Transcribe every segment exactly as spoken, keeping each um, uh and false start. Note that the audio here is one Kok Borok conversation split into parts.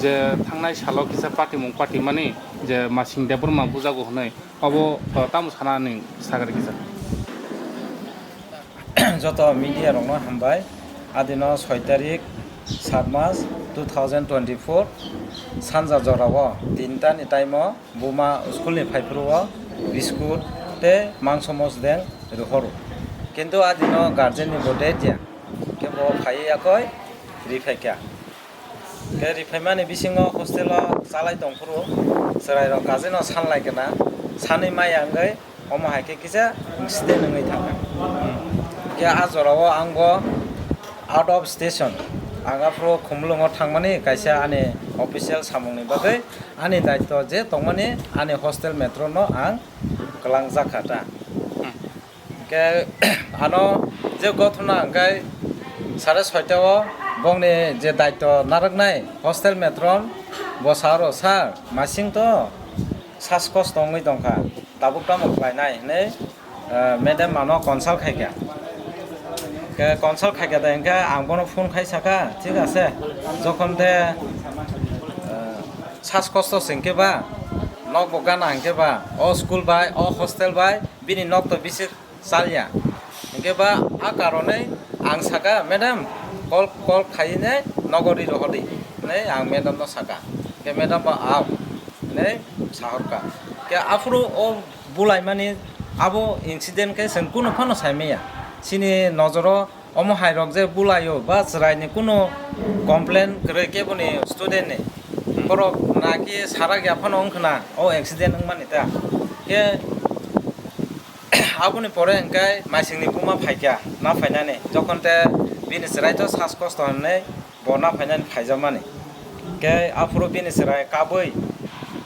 Je thangnai salo kisa patimung patimani je Masing Debbarma bujago hwnwi, obo, o, tamo sana nini sagari kisa? Joto media rokno hambai. Adino soi tarik, sat mas, two thousand twenty-four, sanja jorao tinta ni time o buma school ni phaiphuru o biscuit tei mangso mosdeng rohoro. Kintu adino guardian ni bo date ya, khe bo phaiwi yakoi ri phaikha. Khe riphaimani bisingo hostel o chalai tongphuru chwrairok kajino sanlai kana, sanwi maya wngwi omo hai khe kisa incident wngwi thangkha. Khe a jorao ang bo out of station, ang aphuru Khumulwngo thangmani kaisa ani official samungni bagwi ani daitw je tongmani ani hostel matron no ang kwlangjak kha ta. Hwnkhe ano je gothona hwnkhe sare soita o bongni je daityo narwknai hostel matron bo sa aro, "Sir, masing to saskosto wngwi tongkha, tabuk tamo khlainai?" hwnwi, eh, madam ano consult khaikha. Khe consult khaikha de hwnkhe ang bono phone khai sakha, "Thik ase, jokhon de, eh, saskosto se hwnkhe ba, nok bo gana hwnkhe ba, o school bai, o hostel bai, bini nok to bisi chalya." Hwnkhe ba a karonwi ang saka, "Madam, call, call khainai nogo ri rohordi," hwnwi ang madam no saka. Hwnkhe madam bo, "Ao," hwnwi sahorkha. Khe aphuru o bulaimani abo incident khe chwng kunu phano saimaya. Chini nojoro omo hai rok je bulaio ba chwraini kunu complain kwrwi keboni student ni, borok naki sarak ya phano wngkhna o accident wngmani ta. Khe Aboni pore hwnkhe maisingni buma phaikha, na phainani. Jokhon te bini chwrai to saskosto hwnwi bo na phainani phaijakmani. Khe aphuru bini chwrai kabui,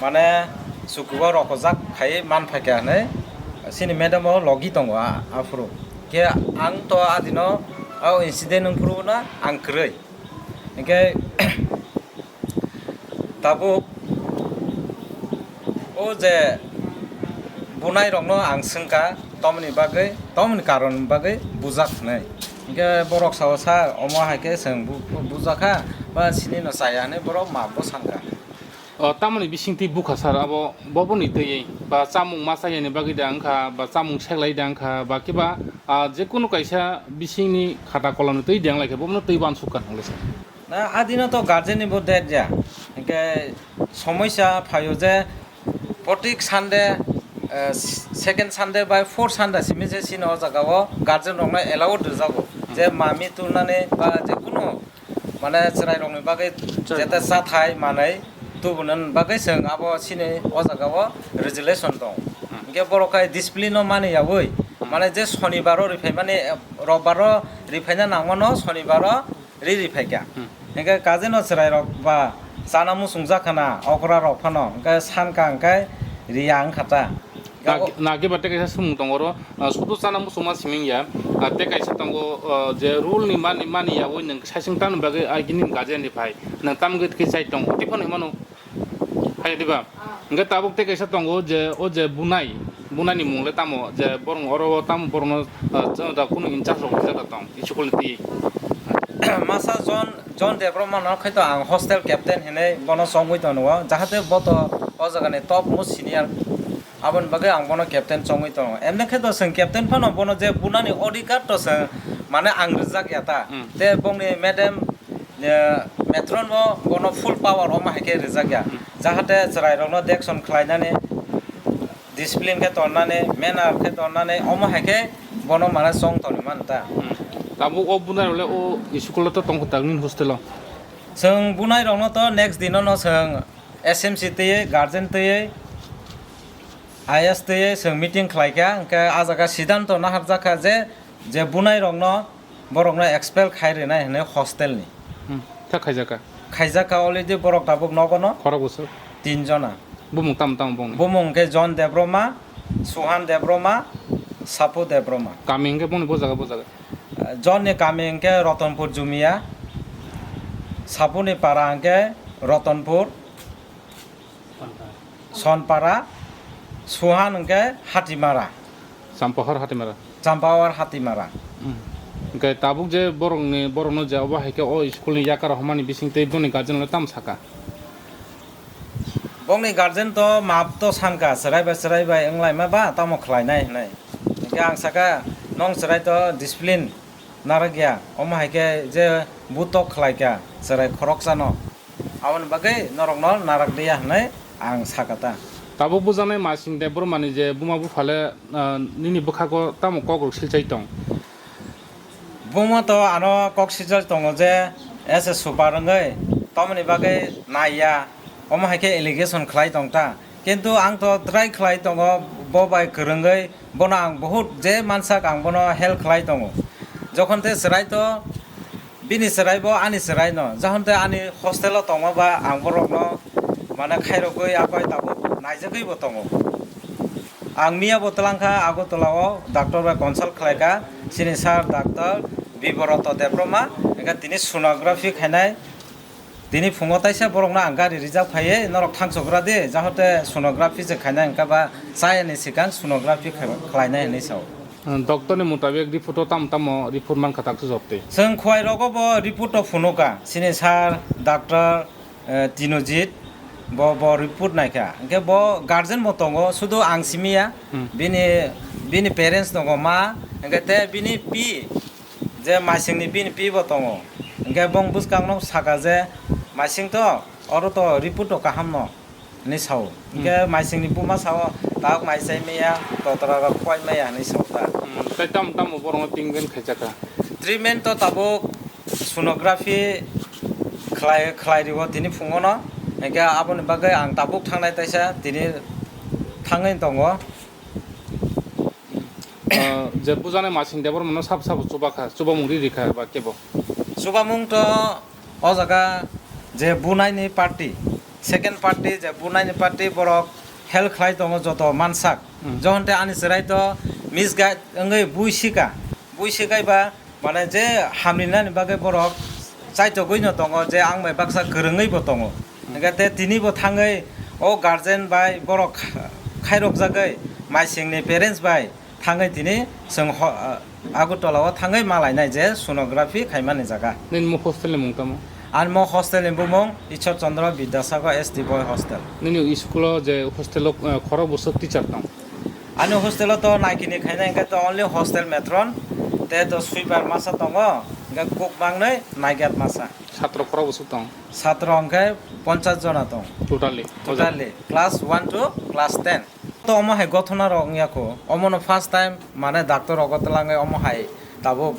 mane, chukugo rokojak khai man phaikha hwnwi chini madam o logi tongo a-, aphuru. Khe ang to adino o incident wngphuru no ang kwrwi. Hwnkhe tabuk o je bunai rokno ang swngkha, tomoni bagwi, tomoni karon bagwi bujak hwnwi. Hwnkhe borok sao, "Sir, omo hai khe chwng bu-, bu-, bujakha, ba sini no chaya," hwnwi borok map bo sankha. O, tamoni bisingtwi bukha, sir, abo boboni twiwi ba chamung ma chayani bagwi da wngkha, ba chamung seklai da wngkha, ba kiba, ah, je kunu kaisa bisingni khata kolomni twi deng lai khe bobono twi uansuk kha hwnle, sir. Na, adino to guardian ni bo date ya. Hwnkhe somoisa phaio je protik Sunday, eh, second Sunday bai fourth Sunday simi je chini o jaga o guardian rok no allowed rwjago. Je mami turnani ba je kunu mane chwrai rok ni bagwi jete chathai manwi tubunani bagwi chwng abo chini o jaga o resolution tong. Hwnkhe borok hai discipline no mani yaui, mane je Shonibar o riphaimani, eh, Robbar o riphaina nangmano Shonibar o ri ri phaikha. Hmm. Hwnkhe kajeno chwrairok ba chana muchungjak khana okra rok phano, hwnkhe sanka hwnkhe riya wngkha ta. Na, na kiba tei kaisa swmung tongo oro, ah, sudu chana muchungma siming ya, ah, tei kaisa tongo, ah, je rule ni mani, mani yaui nwng saising tamni bagwi agini guardian ni phai, nwng tamgwi khe chai tongo, tei phano himano. Hai diba? Hwnkhe tabuk tei kaisa tongo je, o je bunai, bunai ni mung le tamo, je borok oro o tamo borok no, ah, chwng da kunu in charge rok rijak da tong, school ni twi. Masa John, John Debbarma no khai to ang hostel captain hinwi bono chongwi tongo, jahate bo to o jaga ni top most senior, aboni bagwi ang bono captain chongwi tongo. Emni khe to chwng captain phano bono je bunani odhikar to chwng mane ang rijak ya ta. Hmm. Te bongni madam, eh, matron bo bono full power omo hai khe rijak ya. Hmm. Jahate chwrai rokno dection khlainani, discipline khe tonnani, manner khe tonnani, omo hai khe bono mane chong toni man ta. Hmm. Tabuk o bunai rok le o school o to tong kho ta nini hostel o? Chwng bunai rokno to next dino no chwng S M C twiwi, guardian twiwi, I S twiwi chwng meeting khlai kha, hwnkhe a jaga siddhanto naharjak kha je, je bunai rokno, borokno expel khai rwnai hinwi hostel ni. Hmm, ta khaijak kha? Khaijak kha already, borok tabuk nogo no. Khorok bwswk? Tin jona. Bumung tamo tamo bongni? Bumung hwnkhe John Debbarma, Suhan Debbarma, Sapu Debbarma. Kami hwnkhe bongni bo jaga, bo jaga? John ni kami hwnkhe Ratanpur Jumia, Sapu ni para hwnkhe Ratanpur, Sonpara, Suhan hwnkhe Hatimara. Champahor Hatimara. Champahor Hatimara. Hmm. Hwnkhe tabuk je borokni, borokno je obo hai khe o school ni yakar hwnmani bising tei boni guardian le tamo saka? Bongni guardian to map to sanka, chwrai bai chwrai bai wnglaima ba tamo khlainai hinwi. Hinkhe ang saka, "Nong chwrai to discipline narwkya, omo hai khe je butok khlaikha chwrai khoroksano, aboni bagwi norokno narwk diya," hinwi ang saka ta. Tabuk bujaknai Maising Debbarmani je buma buphale, ah, nini bwkhago tamo kokrok silchai tong? Buma to ano kok sijak tongo je S S super wngwi, tomoni bagwi naiya, omo hai khe allegation khlai tong ta. Kintu ang to try khlai tongo, bo bai kwrwngwi bono ang bahut je mansak ang bono help khlai tongo. Jokhon te chwrai to bini chwrai bo ani chwrai no, jokhon te ani hostel o tongma ba ang borokno mane khairogwi apai tabuk naijagwi bo tongo. Ang miya bo twlang kha Agartala o doctor bai consult khlai kha, chini sir doctor Biboroto Debbarma, hingkhe tini sonography khainai. Tini phungo taisa borokno ang gari rijak phaiwi norok thangsogra di, jahote sonography se khainai hingkha ba chayani sikang sonography khai-, khlainai hinwi sao. Doctor ni mutabik report o tamo tamo report mankha taksu jobte. Chwng khwai rogo bo report o phunuka, chini sir doctor eh, Tinojit, bo, bo report naikha. Hingkhe bo guardian bo tongo, sudu ang simiya, Hmm. bini, bini parents tongo, ma, hingkhe te bini pi, je Maisingni bini pi bo tongo. Hingkhe bong bwskangno saka je, "Maising to, oro to report to kaham no," hinwi sao. Hingkhe Hmm. Maisingni buma sao, "Tabuk mai chai maya, totra rok koi maya," hinwi sao ta. Hmm, tei tamo tamo borokno tinggen khaijak kha? Treatment to tabuk sonography khlai, khlai rio tini phungono, hingkhe aboni bagwi ang tabuk thangnai taisa tini thangwi tongo. Ah, je bujaknai Maising Debbarmano sabo sabo chubakha, chubamung ri rikha ba kebo? Chubamung to o jaga je bunaini party, second party je bunaini party borok help khlai tongo joto mansak. Hmm. Johon te ani chwrai to misguide wngwi bui sika, bui sikai ba Mane je hamrinani bagwi borok chaitogwino tongo, je ang bai baksa kwrwngwi bo tongo. Hingkhe te tini bo thangwi o guardian bai borok kha-, khairokjagwi Maisingni parents bai thangwi tini chwng ho-, Agartala o thangwi malainai je sonography khaimani jaga. Nini mo hostel ni mung tamo? Ani mo hostel ni bumung Ishwar Chandra Vidyasagar S T Boy Hostel. Nini school o je hostel o, eh, khorok bwswk teacher tong? Ani hostel o to naikini khaina hingkhe to only hostel matron, te to sweeper masa tongo, hingkhe cook mangnwi, night guard masa. Satro khorok bwswk tong? Satro hingkhe ponchas jona tong. Totally? Totally, class one to class ten. To omo hai gothona rok wngya kho, omono first time mane doctor rogo twlangwi omo hai tabuk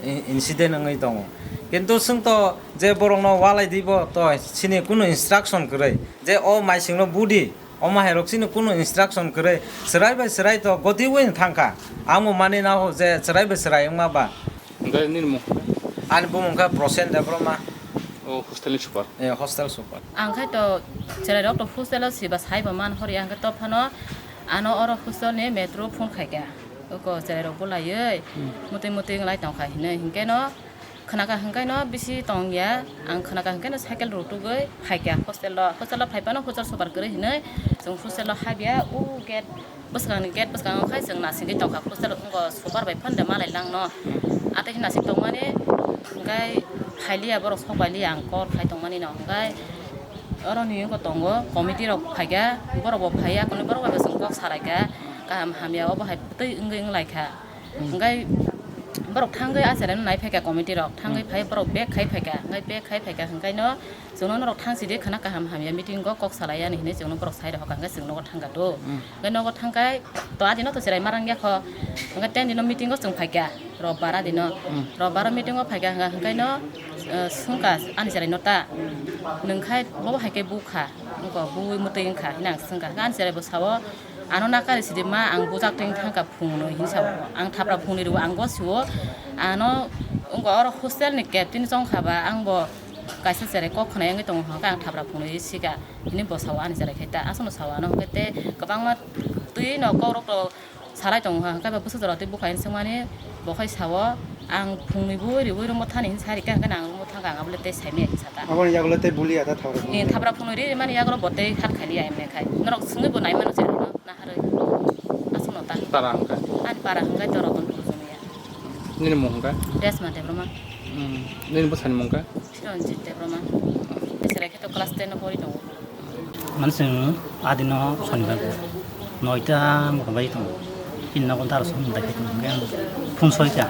i-, incident wngwi tongo. Kintu chwng to je borokno walai di bo to chini kunu instruction kwrwi je o Maisingno budi. Omo hai rok chini kunu instruction kwrwi, chwrai bai chwrai to goti ui thang kha. Amo mani nao je chwrai bai chwrai wngma ba. Hingkhe nini mung? Ani bumung khe Prosen Debbarma. O hostel ni super? Eh, hostel super. Ang khai to chwrai rok to hostel o siba sai ba man hori, ang khe to phano ano oro hostel ni metro phone khai kha. Oko chwrai rok bo laiwi Hmm. mutui mutui wng lai tong kha hinwi. Hinkhe no Khwnaka hwnkhe no bisi tong ya, ang khwnaka hwnkhe no cycle rutugwi phaikha hostel o, hostel o phaiphano hostel super kwrwi hinwi chwng hostel o habya, o gate bwskangni gate bwskango khai chwng nasingwi tongkha, hostel wngkha super bai phande malai langno. Atwi khe nasing tongmani hwnkhe phailiya borok sok pailiya ang call khai tongmani no hwnkhe oroni wngkha tongo committee rok phaikha, borok bo phaiya, kunu borok bai bo chwng kok salaikha kaham hamya obo hai twi wngwi wnglaikha. Hwnkhe borok thangwi a cheraino nai phaikha committee rok, thangwi Hmm. phai borok bag khai phaikha, hwnkhe bag khai phaikha hwnkhe no chwngno norok thang sidi khwna kaham hamya meeting o kok salai yani hinwi chwngno borok sai rokha hwnkhe chwng nogo thangkha do. Hmm. Hwnkhe nogo thangkhai to adino to cherai ma rangya kho, hwnkhe ten dino meeting o chwng phaikha, robbar adino, Hmm. robbar o meeting o phaikha hwnkhe hwnkhe no, eh, swngkha ani cheraino ta, nwngkhai bo hai khe bukha, wngkha bui mwtwi wngkha hinwi ang swngkha, hwnkhe ani cherai bo sao, Ano nakari sidi ma ang bujak twi thangkha phungnwi hinwi sao. Ang thapra phungnwi rwo ang gosio. Ano wngkha oro hostel ni captain chongkha ba ang bo kaisa cherai kok khna yangwi tongo hwnkha ang thapra phungnwi sika hinwi bo sao ani cherai khai ta. Aswkno sao ano hwnkhe tei kwbangma twi no kok rok to salai tongo hwnkha ba bwswk jora twi bwkha hinwi swngmani bo khai sao. Ang phungnwi bui riui room o thani hinwi sai rikha, hwnkhe no ang room o thangkha, ang abole tei saimanya hinwi saka. Aboni yagulo tei bulia ta thapra phungnwi. Ni thapra phungnwi ri mani yagulo bo tei hat khailiya emne khai. Norok swngwi bo naimano je ano naharwi. Aswkno ta. Para hwnkhe? Ani para hwnkhe to Rotonpur Jumia. Nini mung hwnkhe? Resma Debbarma. Hmm. Nini bwsani mung hwnkhe? Chiranjit Debbarma. Chwrai khe to class ten o pori tongo. Mane chwng adino sonibar noita mota bai tongo. Chini nogo daro song mota khe tongo. Hwnkhe ang phone soita.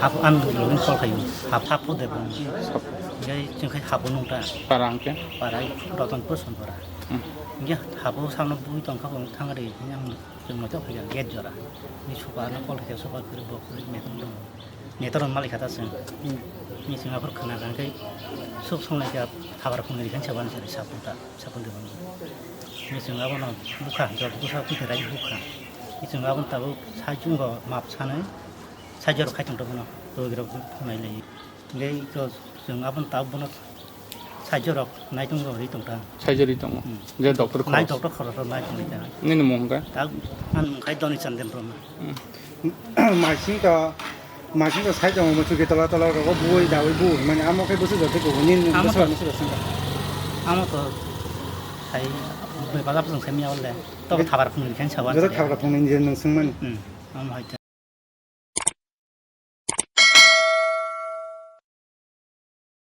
Hap ang login call khayo. Hap hap po debo. Hwnkhe chwng khai hapo nungta. Para hwnkhe? Para Ratanpur Sonpara. Hmm. Hwnkhe hapo sakno bui tongkha bo thangri. Hwnkhe ang chwng noita phaiya gate jora. Ni super no call khaikha, super khe bo khe meeting tongo. Netor malik kha ta chwng. Ni chwng aphuru khna kha khe suk song lai kha habar phone ri khan saban sari sapun ta sapun de bang. Ni chwng abono bukha jor bukha bukha rai bukha. Ni chwng abono tabuk sai chwng go map sanai sai jor khai tong bono. To giro phunai lai. Ngai to chwng abono tabuk bono sai jor rok nai tong ri tong ta. Sai jor ri tongo. Hmm. Je doctor Nai khorok. Doctor khorok nai tong ta. Nini mung kha? Ta an mung khai Doni Chandra Brahma. Hmm. Masing to, masing to sai tongo, muchuk ke tola tola rogo bui dawi bui, mane amo khe bwswk jotoi kubu, nini Amo bwswk to- bwswk jotoi. Amo to sai bui bazar jong sai miya wale. To thabar phung khen sawan. Joto thabar phung ni je nung sung mani. Hmm. Amo hai.